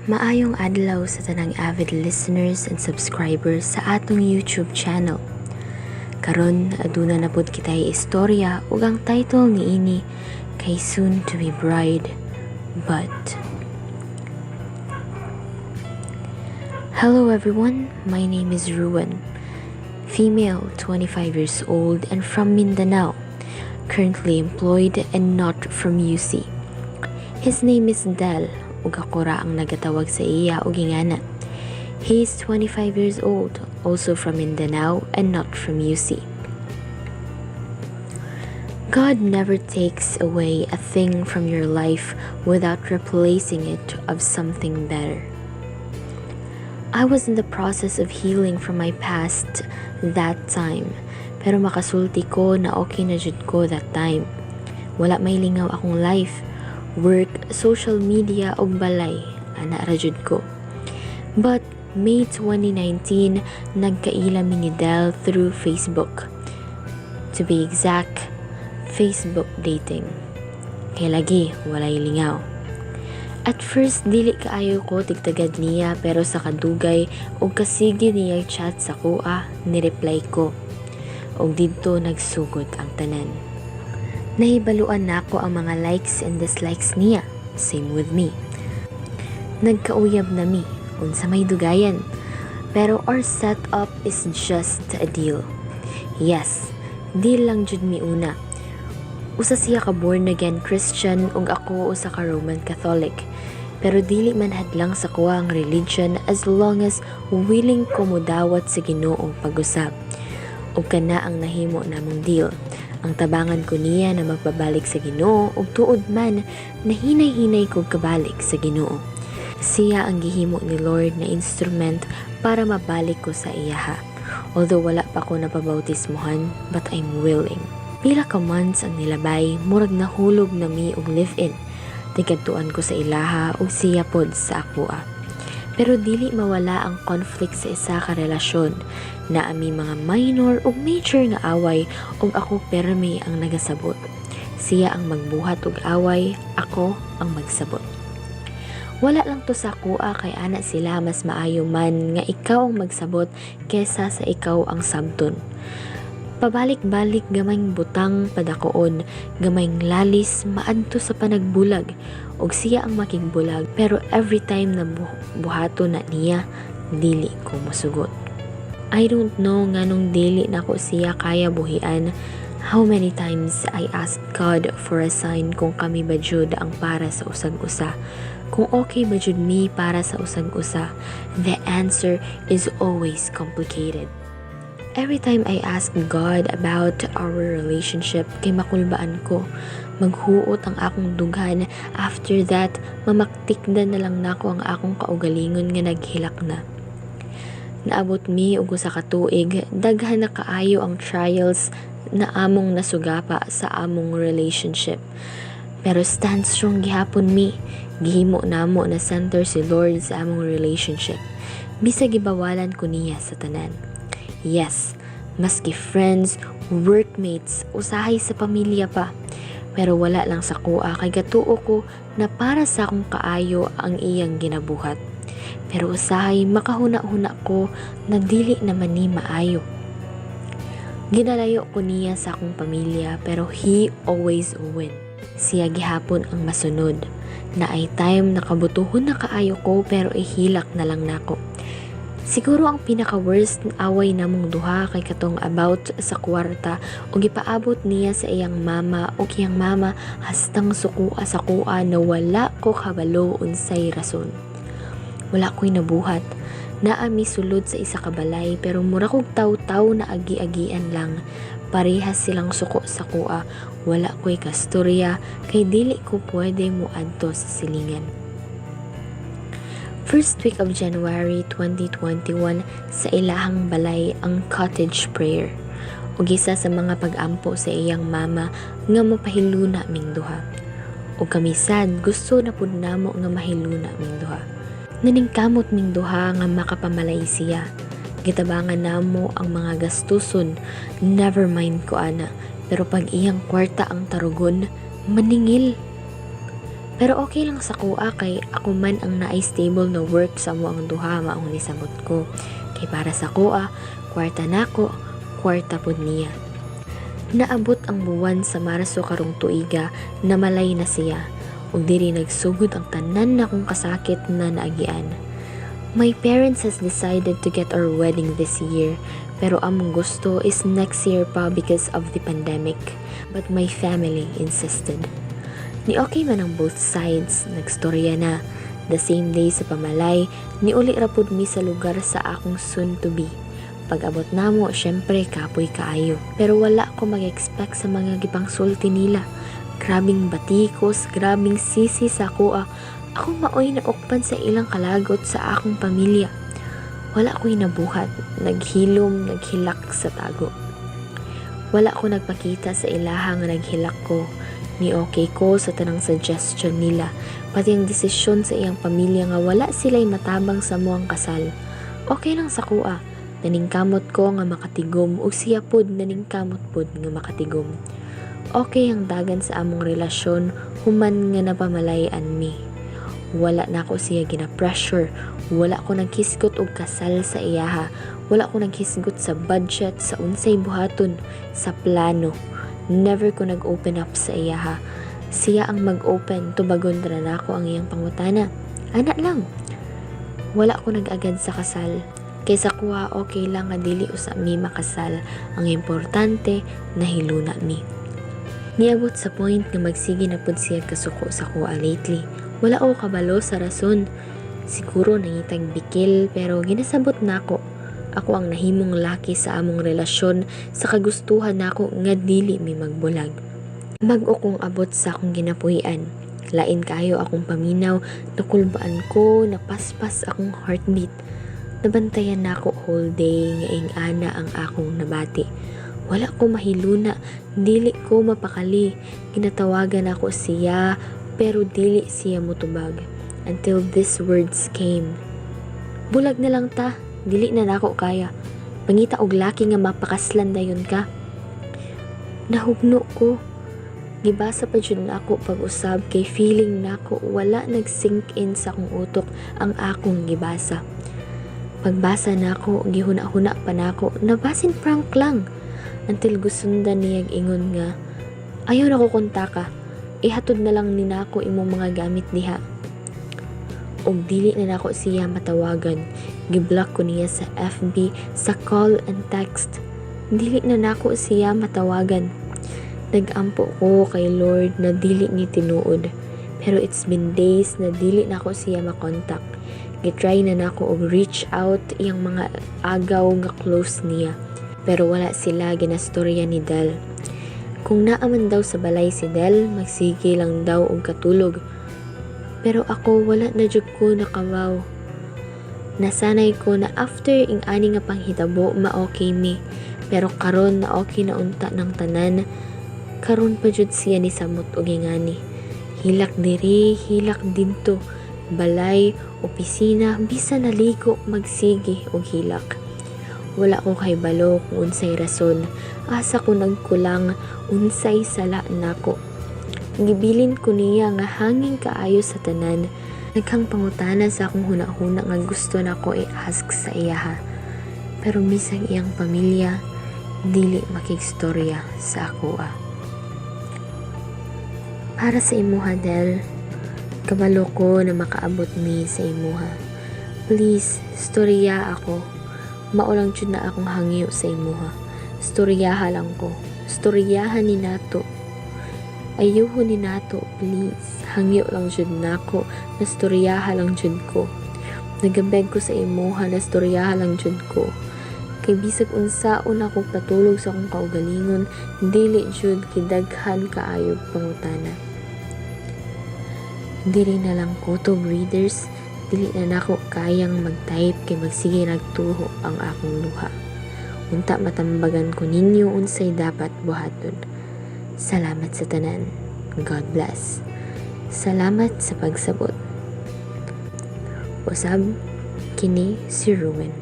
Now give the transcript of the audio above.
Maayong adlaw sa tanang avid listeners and subscribers sa atong YouTube channel. Karon aduna na pud kitay istorya ug ang title niini kay "Soon to be Bride But". Hello everyone, my name is Ruan. Female, 25 years old and from Mindanao. Currently employed and not from UC. His name is Del ug ako ra ang nagatawag sa iya og ingana. He is 25 years old, also from Mindanao and not from UC. God never takes away a thing from your life without replacing it of something better. I was in the process of healing from my past that time, pero makasulti ko na okay na jud ko that time. Wala may lingaw akong life, work, social media ug balay, ana ra jud ko. But May 2019, nagkaila mi ni Del through Facebook. To be exact, Facebook dating. Kay lagi, walay lingaw. At first, dili kaayo ko tigtagad niya, pero sa kadugay og kasige niya chat sa akoa, ni-reply ko. Og didto nagsugod ang tanan. Nahibaluan nako ang mga likes and dislikes niya. Same with me. Nagkauyab na mi, unsa may dugayan. Pero our setup is just a deal. Yes, deal lang jud mi una. Usa siya ka born again Christian ug ako usa ka Roman Catholic. Pero dili man hadlang sa akoa ang religion as long as willing ko modawat sa Ginoo pag-usab. Ug kana ang nahimo namong deal. Ang tabangan ko niya na magpabalik sa Ginoo ug tuod man na hinay-hinay ko kabalik sa Ginoo. Siya ang gihimo ni Lord na instrument para mabalik ko sa iyaha. Although wala pa ko napabautismohan, but I'm willing. Pila ka months ang nilabay, murag nahulog na mi og live-in. Tigadtuan ko sa ilaha ug siya pod sa akoa. Pero dili mawala ang conflict sa isa ka relasyon. Naa mi mga minor ug major nga away ug ako permi ang nagasabot. Siya ang magbuhat og away, ako ang magsabot. Wala lang to sa akoa kay ana sila, mas maayo man nga ikaw ang magsabot kesa sa ikaw ang sabton. Pabalik-balik, gamayng butang padakoon, gamayng lalis maadto sa panagbulag ug siya ang makigbulag, pero every time na buhaton na niya, dili ko mosugot. I don't know nganong dili nako siya kaya buhian. How many times I asked God for a sign kung kami ba jud ang para sa usag usa. Kung okay ba jud mi para sa usag usa. The answer is always complicated. Every time I ask God about our relationship, kay makulbaan ko. Maghuot ang akong dughan. After that, mamaktikdan na lang nako ang akong kaugalingon nga naghilak na. Naabot mi og usa ka tuig, daghan na kaayo ang trials na among nasugapa sa among relationship. Pero stand strong gihapon mi. Gihimo namo na center si Lord sa among relationship. Bisag gibawalan ko niya sa tanan. Yes, maski friends, workmates, usahay sa pamilya pa. Pero wala lang sa akoa kay gatuo ko na para sa akong kaayo ang iyang ginabuhat. Pero usahay makahuna-huna ko na dili naman ni maayo. Ginalayo ko niya sa akong pamilya, pero he always win. Siya gihapon ang masunod. Naay time na kabutuhon na kaayo ko, pero ihilak na lang nako. Siguro ang pinaka-worst away namong duha kay katong about sa kwarta ug gipaabot niya sa iyang mama ug iyang mama hastang sukua sa akoa na wala ko kabalo unsay rason. Wala ko'y nabuhat. Naa mi sulod sa isa ka balay, pero mura kog taw-taw na agi-agian lang. Parehas silang suko sa akoa. Wala ko'y kastorya kay dili ko pwede moadto sa silingan. First week of January 2021, sa ilahang balay ang cottage prayer. Ug isa sa mga pag-ampo sa iyang mama nga mapahiluna ming duha. Ug kami sad gusto na pud namo nga mahiluna ming duha. Naningkamot ming duha nga makapamalay siya. Gitabangan namo ang mga gastuson, never mind ko ana, pero pag iyang kwarta ang tarugon, maningil. Pero okay lang sa akoa kay ako man ang naay stable na work sa among duha, maong nisamot ko. Kay para sa akoa, kwarta nako, kwarta pud niya. Naabot ang buwan sa Marso karong tuiga, namalay na siya. Ug diri nagsugod ang tanan nakong kasakit na naagian. My parents has decided to get our wedding this year, pero among gusto is next year pa because of the pandemic. But my family insisted. Ni okay man ang both sides, nagstorya na. The same day sa pamalay, niuli ra pud mi sa lugar sa akong soon to be. Pag abot namo, syempre kapoy kaayo. Pero wala ko mag-expect sa mga gipangsulti nila. Grabing batikos, grabing sisi sa akoa. Ako maoy naukpan sa ilang kalagot sa akong pamilya. Wala ko'y nabuhat, naghilom, naghilak sa tago. Wala ko nagpakita sa ilaha nga naghilak ko. Ni okay ko sa tanang suggestion nila, pati ang desisyon sa iyang pamilya nga wala sila'y matabang sa amoang kasal. Okay lang sa akoa. Naningkamot ko nga makatigom ug siya pod naningkamot pod nga makatigom. Okay ang dagan sa among relasyon human nga napamalayan mi. Wala na ako siya gina-pressure, wala ko naghisgot og kasal sa iyaha, wala ko naghisgot sa budget, sa unsay buhaton, sa plano. Never ko nag-open up sa iyaha. Siya ang mag-open, tubagon ra nako ang iyang pangutana. Ana lang. Wala ko nag-agad sa kasal. Kaysa kuha, okay lang nga dili usa mi makasal. Ang importante, nahiluna mi. Niabot sa point nga magsige na pud siya kasuko sa akoa lately. Wala ko kabalo sa rason. Siguro nangitag bikil, pero ginasabot nako. Ako ang nahimong laki sa among relasyon sa kagustuhan nako nga dili mi magbulag. Bag-o kong abot sa akong ginapuy-an. Lain kaayo akong paminaw, nakulbaan ko, napaspas akong heartbeat. Nabantayan nako whole day nga ing-ana ang akong nabati. Wala ko mahiluna, dili ko mapakali. Ginatawagan ako siya, pero dili siya motubag. Until these words came. "Bulag na lang ta, dili na nako kaya. Pangita og laki nga mapakaslan dayon ka." Nahugno ko. Gibasa pa jud nako pag-usab kay feeling nako wala nag-sink in sa akong utok ang akong gibasa. Pagbasa nako, gihuna-huna pa nako, nabasin prank lang. Until gisundan niyag ingon nga, "Ayaw na ko kontaka. Ihatod na lang ni nako imong mga gamit diha." Og dili na nako siya matawagan. Giblock ko niya sa FB, sa call and text. Dili na nako siya matawagan. Nagampo ko kay Lord na dili ni tinuod. Pero it's been days na dili nako siya makontak. Gitry na nako og reach out iyang mga agaw nga close niya. Pero wala sila ginastorya ni Del. Kung naa man daw sa balay si Del, magsige lang daw og katulog. Pero ako, wala na jud ko nakabaw. Nasanay ko na after ing ani nga panghitabo, ma-okay mi. Pero karon na okay na unta ng tanan, karon pa jud siya ni samot og ingani. Hilak diri, hilak didto, balay, opisina, bisan naligo magsige og hilak. Wala ko kahibalo kung unsay rason, asa ko nagkulang, unsay sala nako. Gibilin ko niya nga hanging kaayo sa tanan. Daghang pangutana sa akong huna-huna nga gusto nako i-ask sa iyaha. Pero bisag iyang pamilya, dili makigstorya sa akoa. Para sa imuha, Del, kabalo ko na makaabot ni sa imuha. Please, storya ako. Mao lang jud na akong hangyo sa imuha. Storyaha lang ko. Storyahan ni nato. Ayuhon ni nato, please. Hangyo lang jud nako na storyaha lang jud ko. Nagabeg ko sa imuha na storyaha lang jud ko. Kay bisag unsaon ako patulog sa akong kaugalingon, dili jud kidaghan kaayo pangutana. Diri na lang ko to, readers. Dili na nako kayang mag-type kay magsige nagtuho ang akong luha. Unta matambagan ko ninyo unsay dapat buhaton. Salamat sa tanan. God bless. Salamat sa pagsabot. Usab, kini si Ruin.